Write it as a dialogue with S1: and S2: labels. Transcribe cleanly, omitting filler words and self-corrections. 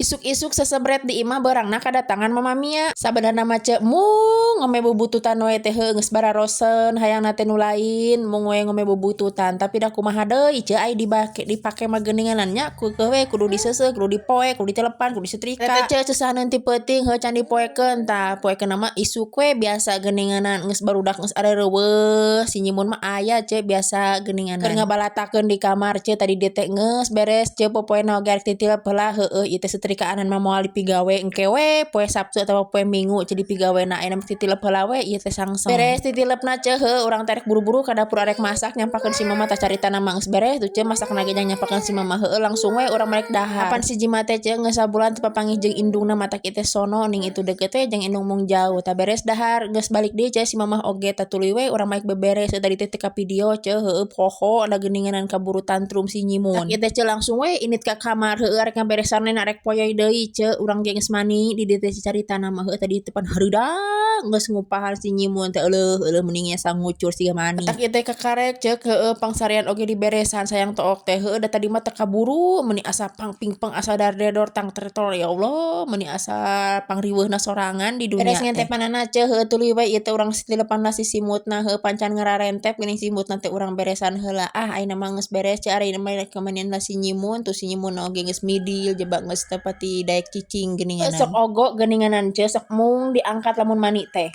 S1: Isuk-isuk sesebret di imah beurangna kadatangan Mama Mia. Sabenerna mah, ce, mung ngome bubututan we teh, heuh, geus bararosen hayangna teh nu lain, mung we ngome bubututan, tapi da kumaha deui, ce, ai dibake dipake mah geuninganan nya, keukeuh we kudu diseuseuh, kudu dipoek, kudu ditelepan, kudu disetrika. Eta, ce, seusahaneun ti peuting, heuh, can dipoekeun. Tah, poekeunna mah isuk we biasa geuninganan, geus barudak geus areureureuh, si Nyimun mah aya, ce, biasa geuninganan. Keur ngabalatakeun di kamar, ce, tadi dieu teh geus beres, ce, popoena oge arek titilep heula. Heueuh, ieu teh setrikaanan mah moal dipigawe, engke we poe Sabtu atawa poe Minggu, ce, dipigawena. Ayeuna mah titilep heula we ieu teh sangseng. Beres titilepna, ce, heuh, urang teh rek buru-buru ka dapur arek masak nyampakeun si Mama. Tah, caritana mah geus beres tuh, ce, masakna ge jang nyampakeun si Mama. Heueuh, langsung we urang rek dahar. Apan si Jima teh, ce, geus sabulan teu papanggih jeung indungna, matak ieu teh sono ning itu deukeut we jeung indung mung jauh. Tah, beres dahar geus balik deui, ce, si Mamah oge. Tah, tuluy we urang mah beberes. Tadi teh teu kavideo, ce, heueuh, poho da geuninganan kaburu tantrum si Nyimun. Ieu teh, ce, langsung we indit ka kamar, heueuh, arek ngaberesan arek poyoy deui, ce. Urang ge geus mani di dieu teh. Caritana mah, heueuh, tadi teh pan hareudang geus ngupahan si Nyimun teh, euleuh euleuh, mending asa ngucur siga mani. Matak ieu teh kakarek, ce, heueuh, pangsarian oge diberesan, sayang took teh. Heueuh, da tadi mah teu kaburu, meuni asa pang pingpeng, asa dardedor tang tertor, ya Allah, meuni asa pangriweuhna sorangan di dunia. Beres ngentepanana, ce, heueuh, tuluy we ieu teh urang sitilepanna si simutna. Heueuh, pancan ngararentep geuning simutna teh, urang beresan heula. Ah, ayeuna mah geus beres, ce, ari mah rek kamanian si Nyimun. Tuh, si Nyimun oge geus midil jebak, geus teu pati daek cicing geuninganan. Sok ogo geuninganan, ce, sok mung diangkat lamun mani teh.